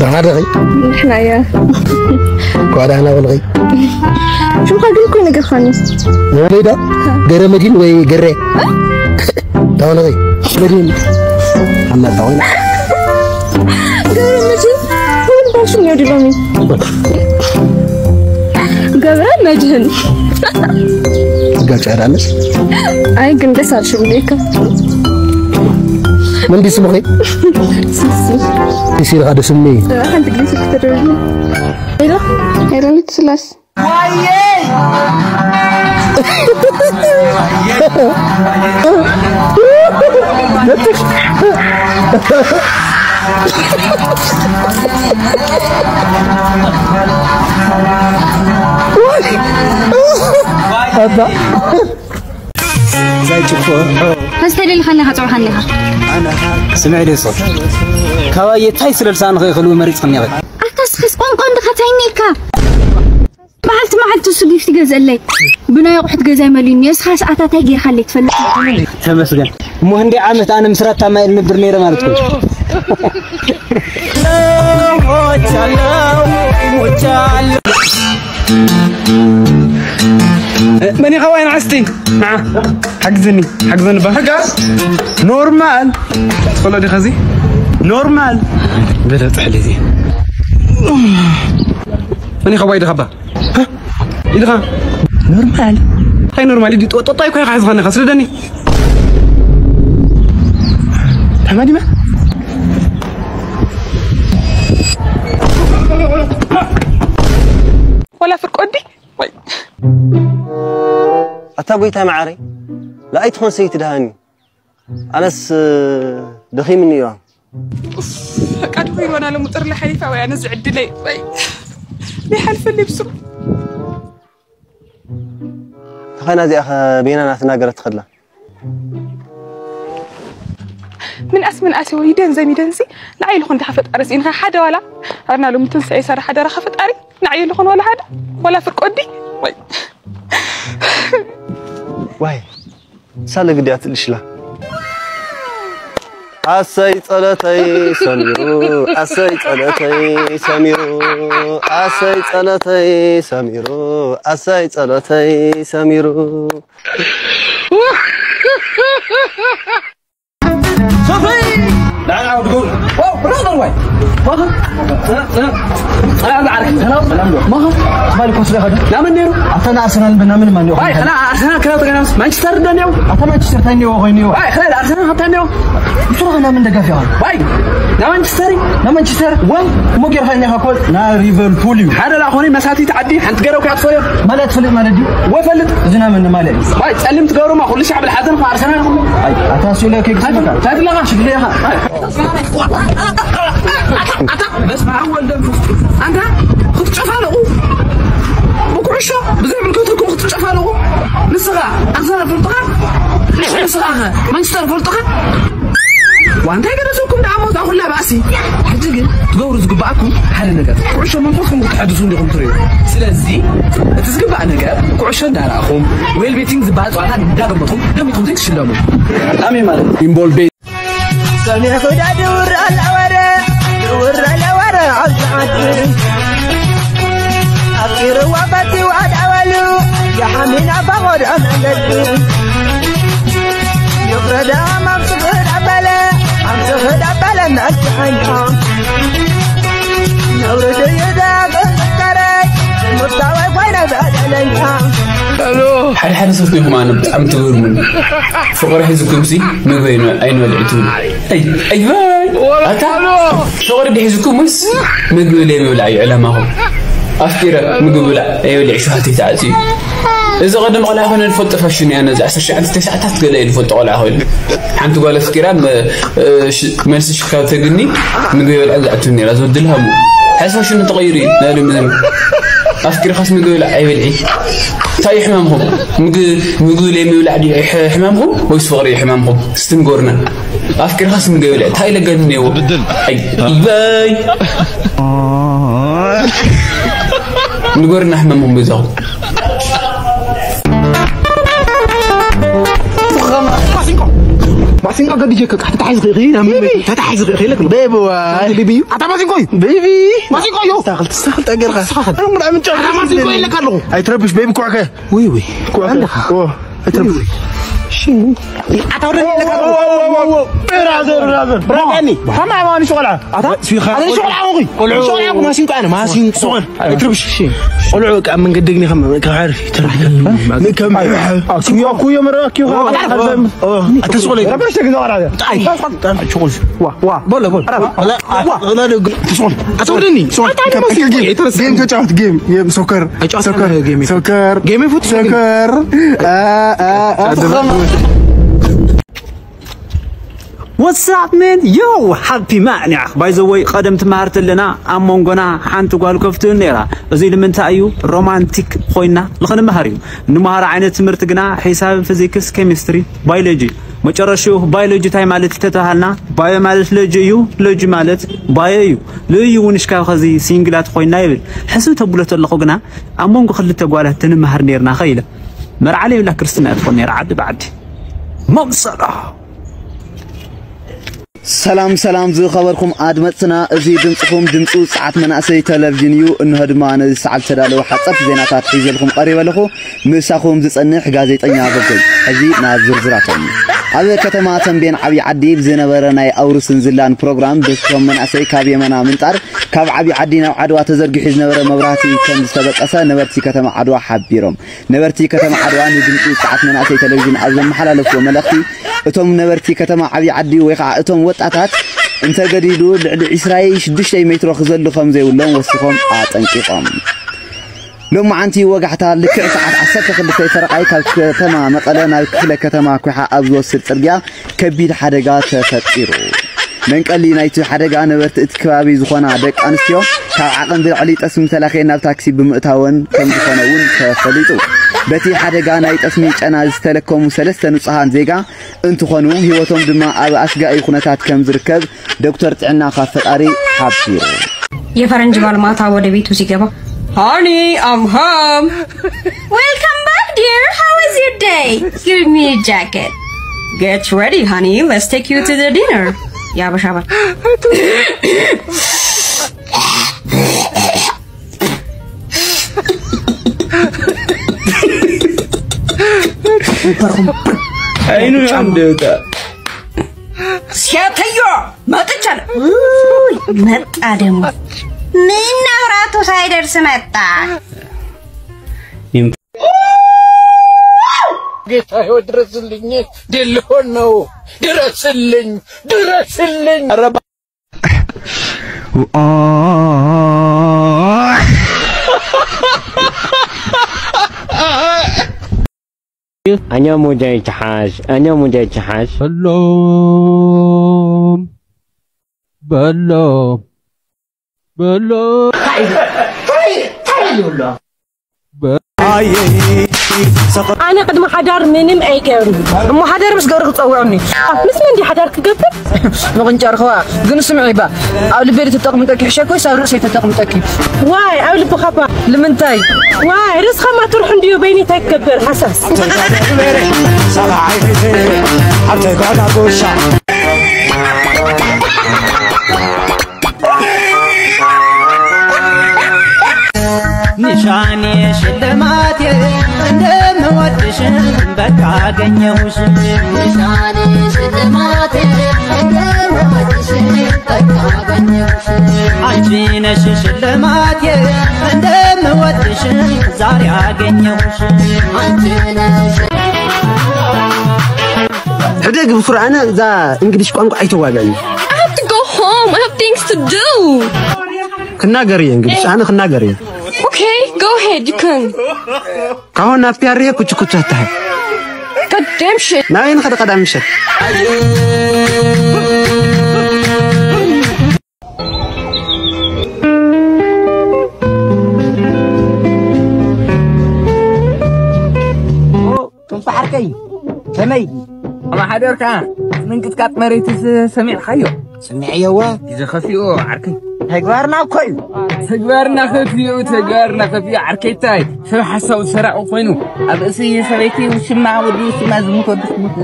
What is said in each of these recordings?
ደሓን ዲኺ? ንሕና እያ። እንኳዕ ደሓን በልኺ። ሽምኻ ግን እኮ ነገርካኒ። ወለይዳ? ገረ መድህን ወይ ገረ? ታወነኺ? መድህን። ሓመድ ታወነ። ገረ መድህን። ምን ባልሽም ነው ድሎሚ? ገብረ መድህን። ጋጫ ዳነስ? ኣይ ግን ደስ ኣልሽ ብለካ። ምን ዲስሙኺ? ሲሲ። ሲሲ ኢልካ ደስ እምኒ። ሓንቲ ግዜ ክትደውል። ሄሎ፣ ሄሎ፣ ስላስ። ኣታ። ዛይ ጭፎ። ኸዚ ተደሊኻኒ ኢኻ፣ ጽውዓኻኒ ኢኻ። ኣነ ስምዒ ደሶ። ካባየ ታይ ስለ ልሳንኺ ክህልዊ መሪጽክኒ ኢኺ? ኣታ ስኸስ ቋንቋ እንድኻ ታይ እኒኤካ? መዓልቲ መዓልቲ እሱ ጊፍት ይገዝአለይ። ብናይ ኣቑሑት ገዛይ መሊኡኒ። እስኻ ሰዓታት ታይ ጌርካለይ ትፈልጥ? ተመስገን። እሞ ህንደይ ዓመት ኣነ ምስ ራታ ማይ ንብር ነይረ ማለት እኮ። መን ኢኻ ዋይ ንዓስቲ? ንዓ፣ ሓግዝኒ፣ ሓግዘኒ ባ። ሕጋስ? ኖርማል። ትፈልጦ ዲኻ እዚ? ኖርማል። በለ ጥሕሊ እዚ። መን ኢኻ ዋይ ዲኻ ባ? ኢልኻ? ኖርማል። እንታይ ኖርማል? ኢዲ ጦ-፣ ጦጣ እኮ ኢኻ ሒዝኻኒ ኢኻ፣ ስደደኒ። ተማዲመ? ወላ ፍርቆዲ? ወይ። ኣታ ጎይታይ መዓረይ፣ ንኣይ ትኾን ሰይቲ ደሃኒ። ኣነስ ደኺምኒ እዩ። በቃ ድኹም ይሆናል፣ ሙጥር ለሓሊፋ ወይ ኣነ ዝዕድለይ። ወይ። ይሓልፈልይ ብስሩ። ተኸና እዚኣ ኸ በይና ናትናገረት ትኸድላ? ምንኣስ ምንኣስ ወይ ደንዘም ይደንዚ። ንዓይ ልኹን ደኻ ፈጣሪ ስኢንኻ ሓደ ዋላ። ኣርና ሎሚ ትንሳኤ ሰራ ሓደራ ኸ ፈጣሪ። ንዓይ ልኹን ዋላ ሓደ። ዋላ ፍርቆዲ። ወይ። ዋይ። ሳለ ግዲ ኣትልሽላ። ኣሰይ ጸሎተይ ሰሚሩ፣ ኣሰይ ጸሎተይ ሰሚሩ፣ ኣሰይ ጸሎተይ ሰሚሩ፣ ኣሰይ ጸሎተይ ሰሚሩ። ሶፊ! لا، لا، تقول. واو، برادر، واي. ماخذ؟ سلام، سلام. سلام عليكم. سلام، سلام. ماخذ؟ مالك وصل يا خدم؟ لا، من نيرو؟ أعطانا أرسنال بنا من مان يوم. واي، خلا أرسنال كلا تقول نفس مانشستر دنيو. أعطانا مانشستر ثاني يوم، غينيو. واي، خلا أرسنال حتى نيو. بسرعة أنا من دقافي غير. واي، لا مانشستر، لا مانشستر. واي، مو كير خليني أقول، لا ليفربول. هذا لا أخوني مساتي تعدي، حنت قالوا كعب صير. ማለት ፍልጥ ማለት ድዩ? ወፈልጥ ዝናምን ማለት እዩ። ዋይ ጸሊም ትገብሩ ማ ኩሉ ሻዕ ብልሓትን ኣርሰናል። ኣይ ኣታ ሲለ ከይክ ስምካ። ታትላኻ ሽግሌኻ። ኣታ በስመ ኣብ ወልድ መንፈስ ቅዱስ። ኣንታ ክትጨፋለቑ ብኩዕሾ ብዘይ ምልከተኩም ክትጨፋለቑ። ንስኻ ኣርሰናል ፈልጥኻ? ንስኻ ኸ ማንቸስተር ፈልጥኻ? ዋንታይ ገደሰኩም ደኣ ሞት ኣኹላ ባእሲ። ሕጂ ግን ትገብሩ ዝግባኣኩም ሓደ ነገር፣ ኩዕሾ መንፈስኩም ክትሕድሱ እንዲኹም ትርእዩ። ስለዚ እቲ ዝግባእ ነገር ኩዕሾ እንዳረኣኹም፣ ዌል ቤቲንግ ዝበሃል ጸዋታ እንዳገመትኩም ደሚኹም ዘይትሽለሙ። ኣሜን ማለት እዩ። ኢምቦል ቤት ሰሚዕኩ ዳ ድውር ኣለወረ፣ ድውር ኣለወረ ኣብዚ ዓዲ። ኣፍቂርዋ ፈቲዋ ዳበሉ፣ ይሓሚና ፈቐዶ መንገዲ። ይፍረዳ ማምስ ክዳበለ፣ ኣምስ ክዳበለ መልክዐኛ። ነውሪ ድዩ ዳግም ምፍቀረይ፣ ምፍታወይ ኮይነ በደለኛ። ሓደ ሓደ ሰብ ኮይንኩም ኣነ ብጣዕሚ ትገርሙኒ። ፍቕሪ ሒዝኩምሲ ምግቢ ኣይን-፣ ኣይንበልዕ ትብሉ። ኣይ፣ ኣይ፣ ኣታ ፍቕሪ ድሒዝኩምስ ምግቢ ለይ ምብላዕ እዩ ዕላማኹም። ኣፍቂረ ምግቢ ብላዕ ኣይበልዕ ሸውሃተይ ተዓፅዩ። እዚ ቀደም ቆልዓ ኮይነ ንፈልጦ ፋሽን እያ። ነዚ ዓሰርተ ትሽዓተ ሰዓታት ገለ እየ ንፈልጦ ቆልዓ ኮይኑ። ሓንቲ ጓል ኣፍቂራ መ-፣ እ፣ ሽ-፣ መልሲ ሽካብ ተግኒ ምግቢ የብልዓ ዝኣቱ ነይራ። ዝወድልሃ እሞ። ሕዚ ፋሽን ተቐይሩ እዩ። ናይ ሎሚ ዘመን። ኣፍቂርካስ ምግቢ ብላዕ ኣይበልዒ። እንታይ እዩ ሕማምኹም? ምግቢ፣ ምግቢ ለይ ምብላዕ ድዩ ሕ-፣ ሕማምኹም? ወይስ ፍቕሪ እዩ ሕማምኹም? እስቲ ንገሩና። ኣፍቂርካስ ምግቢ ብላዕ። እንታይ ለገኒ ነይዎ? ኣይ፣ በይ። ንገሩና ሕማምኹም በይዛኹም። ሲንቆ ገዲጀ ከ ተታሒዝ ኺኺ ናብ ቤቢ። ተታሒዝ ኺኺ ለክ ቤቢ ዋይ። ቤቢ እዩ። ኣታ ማሲንቆ እዩ። ቤቢ። ማሲንቆ እዩ። ስታኽል፣ ስታኽል ጠገርካ። ስታኽል። ኣረ ሙላ ምን ጨርቅ ኣታ ማሲንቆ ማሲንቆ ይለካ ኣለኹ። ኣይትረብሽ ቤቢ ኳዕከ። ውይ፣ ውይ። ኳዕከ። ኣለኻ። ኦ። ኣይትረብሽ። እሺ። ኣታ ወደ ለካ ኣለኹ። ብራዘር፣ ብራዘር። ብራዘር። ከመይ ኣማኒ ሸቆላ? ኣታ? ሲኻ። ኣታ ሸቆላ ኣኹ። ቆልዑ። ሸቆላ ኣኹ ማሲንቆ ኣነ፣ ማሲንቆ። ሶል። ኣይትረብሽ። እሺ። ቆልዑ በቃ ኣብ መንገዲ ግን ከም፣ ከም ሓር ይተርፍ። ምን ከም ኩዮ፣ ኩዮ መረባ ኩዮ። ኣታ ሶል። ረበሽ ተግዛው ኣራዳ። ጣይ። ጣይ ችኩል። ዋ፣ ዋ። ቦሎ፣ ቦሎ። ኣራ፣ ዋ። ኣታ ወደኒ። ሶል። ኣታ ጌም፣ ማሲንቆ ጌም፣ የተረሳ ጌም ተጫወት፣ ጌም፣ ጌም፣ ሶከር። ኣይጫወት ሶከር። ጌም። ሶከር። ጌም ይፉት። ሶከር። አ፣ አ፣ አ። What's up, man? Yo, happy ማዕንያ። By the way፣ ቀደም ትመሃርቲ ኣለና፣ ኣብ መንጎና ሓንቲ ጓል ከፍትኡ ነይራ። እዚ ንምንታይ እዩ? ሮማንቲክ ኮይና ንኽንመሃር እዩ። እንመሃሮ ዓይነት ትምህርቲ ግና ሒሳብ፣ ፊዚክስ፣ ኬሚስትሪ፣ ባዮሎጂ። መጨረሽኡ ባዮሎጂ እንታይ ማለት እዩ ተተባሃልና፣ ባዮ ማለት ሎጂ እዩ፣ ሎጂ ማለት ባዮ እዩ። ልእዩ እውን ሽካብ ኸዚ ሲንግላት ኮይና ይብል። ሕስብ ተብሎ ተለኹ ግና ኣብ መንጎ ክልተ ጓላት ትንመሃር ነይርና ኸ ኢለ። መርዓ ለይብላ ክርስትና እያ ትኾን ነይራ ዓዲ ብዓዲ። መምሰላ። ሰላም ሰላም ዝኸበርኩም ኣድመፅትና፣ እዚ ድምፅኹም ድምፂ ውፅዓት መናእሰይ ቴሌቪዥን እዩ። እንሆ ድማ ነዚ ሰዓት ዝተዳለወ ሓፀርቲ ዜናታት ሒዘልኩም ቀሪበ ኣለኹ። ምሳኹም ዝፀንሕ ጋዜጠኛ በጎል። ሕዚ ናብ ዝርዝራቶም። ኣብ ከተማ ተንቤን ዓብዪ ዓዲ ብዝነበረ ናይ ኣውርስን ዝላን ፕሮግራም ብቶም መናእሰይ ካብ የመና ምንጣር ካብ ዓብዪ ዓዲ ናብ ዓድዋ ተዘርጊሑ ዝነበረ መብራህቲ ከም ዝተበጠሰ ነበርቲ ከተማ ዓድዋ ሓቢሮም። ነበርቲ ከተማ ዓድዋ ንድምፂ ውፅዓት መናእሰይ ቴሌቪዥን ኣብ ዘመሓላለፍዎ መልእኽቲ፣ እቶም ነበርቲ ከተማ ዓብዪ ዓዲ ወይ ከዓ እቶም ወጣታት እንተገዲዱ ልዕሊ ዕስራ ሽዱሽተ ሜትሮ ክዘሉ ከም ዘይብሎም ወሲኾም ኣጠንቂቖም። ሎማዓንቲ ወጋሕታ ልክዕ ሰዓት ዓሰርተ ክልተ ፈረቓይ ካብ ከተማ መቐለ ናብ ክፍለ ከተማ ኲሓ ኣብ ዝወስድ ፅርግያ ከቢድ ሓደጋ ተፈጢሩ። መንቀሊ ናይቲ ሓደጋ ነበርቲ እቲ ከባቢ ዝኾና ደቂ ኣንስትዮ ካብ ዓቐን ብላዕሊ ጠስሚ ተላኽየን ናብ ታክሲ ብምእታወን ከም ዝኾነ እውን ተፈሊጡ። በቲ ሓደጋ ናይ ጠስሚ ጨና ዝተለከሙ ሰለስተ ንጹሃን ዜጋ እንትኾኑ፣ ህይወቶም ድማ ኣብ ኣስጋኢ ኩነታት ከም ዝርከብ ዶክተር ጥዕና ካብ ፈጣሪ ሓቢሩ። የፈረንጅ ባል ማታ ወደ ቤቱ ሲገባ፣ Honey, I'm home. Welcome back, dear. How was your day? Give me a jacket. Get ready, honey. Let's take you to the dinner. የአበሻ ባል። አይኑ ያንደታ። ሴትዮ መጥቻለሁ። ውይ፣ መጣ ደግሞ። ምን መብራቱ ሳይደርስ መጣ? ጌታዬ ድረስልኝ፣ ድል ሆን ነው። ድረስልኝ፣ ድረስልኝ። ኧረ ኣኛ ሙጃ ይትሓሽ፣ ኣኛ ሙጃ ይትሓሽ። በሎም፣ በሎም፣ በሎም። ኣነ ቅድሚ ሓዳር ምንም ኣይገብርን። እሞ ሓዳር ምስ ገሩ ክጸውዑኒ። ምስ መን ድዩ ሓዳር ክገብር? ምቕንጫር ኸዋ፣ ግን ስምዒ ባ፣ ኣብ ልበይ ተጠቕምጠኪ ሕሸኮ፣ ሳብ ርእሰይ ተጠቕምጠኪ። ዋይ፣ ኣብ ልብኻ ባ። ልምንታይ? ዋይ፣ ርእስኻ ማ ትርሑ እንድዩ፣ በይኒ እንታይ ክገብር? ሓሳስ። ንሻኔ ሽልማቴ እንደምወድሽ በቃ አገኘሁሽ። ንሻኔ ሽልማቴ እንደምወድሽ በቃ አገኘሁሽ። አንቺ ነሽ ሽልማቴ እንደምወድሽ ዛሬ አገኘሁሽ። አንቺ ነሽ ሕደግ ብሱር ኣነ እዛ እንግሊሽ ቋንቋ ኣይተዋጋኝ። I have to go home. I have things to do. ክናገር እየ እንግሊሽ፣ ኣነ ክናገር እየ። Okay, go ahead, you can. ካሁን ናብ ፒያሬ ኩቹ ኩቹ ኣታህ። God damn shit. ናበይ ንኸደ ቀዳም ምሸት? ክንፈ ዓርከይ፣ ከመይ? ኣማሓደርካ፣ ምንቅጥቃጥ መሬትስ ሰሚዕካዮ? ስሚዐየዋ። ግዜ ከፊኡ ዓርከይ። ተግባርና እኮ እዩ። ተግባርና ከፊኡ፣ ተግባርና ከፊኡ ዓርከይታይ። ሰብ ሓሳዊ ሰራቂ ኮይኑ፣ ኣብ ርእሲ ሰበይቲ ውሽማ፣ ወዲ ውሽማ ዝሙት ወዲ ዝሙት፣ እ፣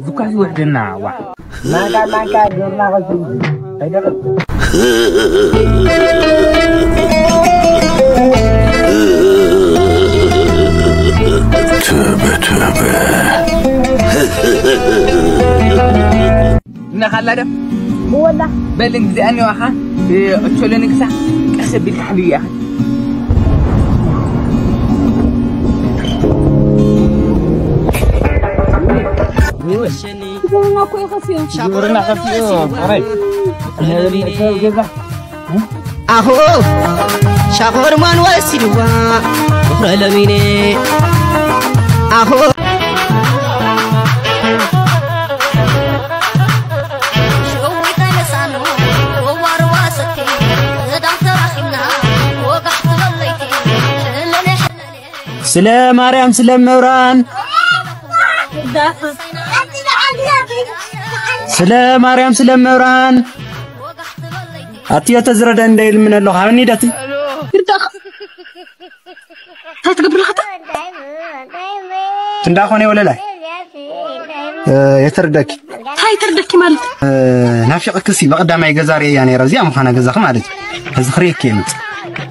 ዱካሲ ውሕድና ዋ። ማንካ ማንካ ጌርና ኸዚ ኣይደረስ። ትበ ትበ። እናኻላ ዶ? ወላ። በል እንግዲህ ኣኔዋኻ፣ እ፣ ኦቾሎኒ ክሳ ቀስ ቢልካ ሓልዩ ያኻ። ግብርና እኮ ይኸፍዮ። ግብርና ከፍዮ፣ ኧረ። ገዛ። ኣሆ ሻኾርማን ወሲድዋ ምኽረ ለሚኔ ኣሆ ስለ ማርያም ስለ መብራን ስለ ማርያም ስለ መብራን ኣትዮ ተዝረደ እንደ ይልምን ኣለኹ ሃብኒ ደቲ ይርዳኻ። እንታይ ትገብር ኣለኻ? እንዳኾነ ወለላይ የተርደኪ እንታይ ተርደኪ ማለት? ናፊቕክሲ በቐዳማይ ገዛ ርእያ ነይረ እዚኣ ምዃና ገዛኺ ማለት እዩ። እዚ ክርእየኪ እየ መፅእ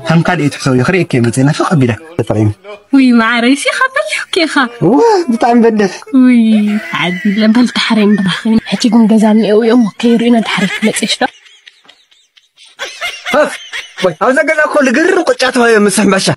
ከም ካልእ ትሕሰብ እዩ ክርእየኪ እየ መፅእ ናፊቕ ኣቢለ ተጠቒሙ ውይ መዓረይ ሲ ኻበል ኬኻ ዋ ብጣዕሚ በደል ውይ ተዓዲለ በል ተሓረይ ምራኺ ሕጂ ግን ገዛ እኒአው እዮም ከይርእዩና ተሓረይ ትመፅሽ ዶ ሀፍ ወይ ኣብዛ ገዛ እኮ ልግርም ቅጫ ተባሂበ ምስ ሕምባሻ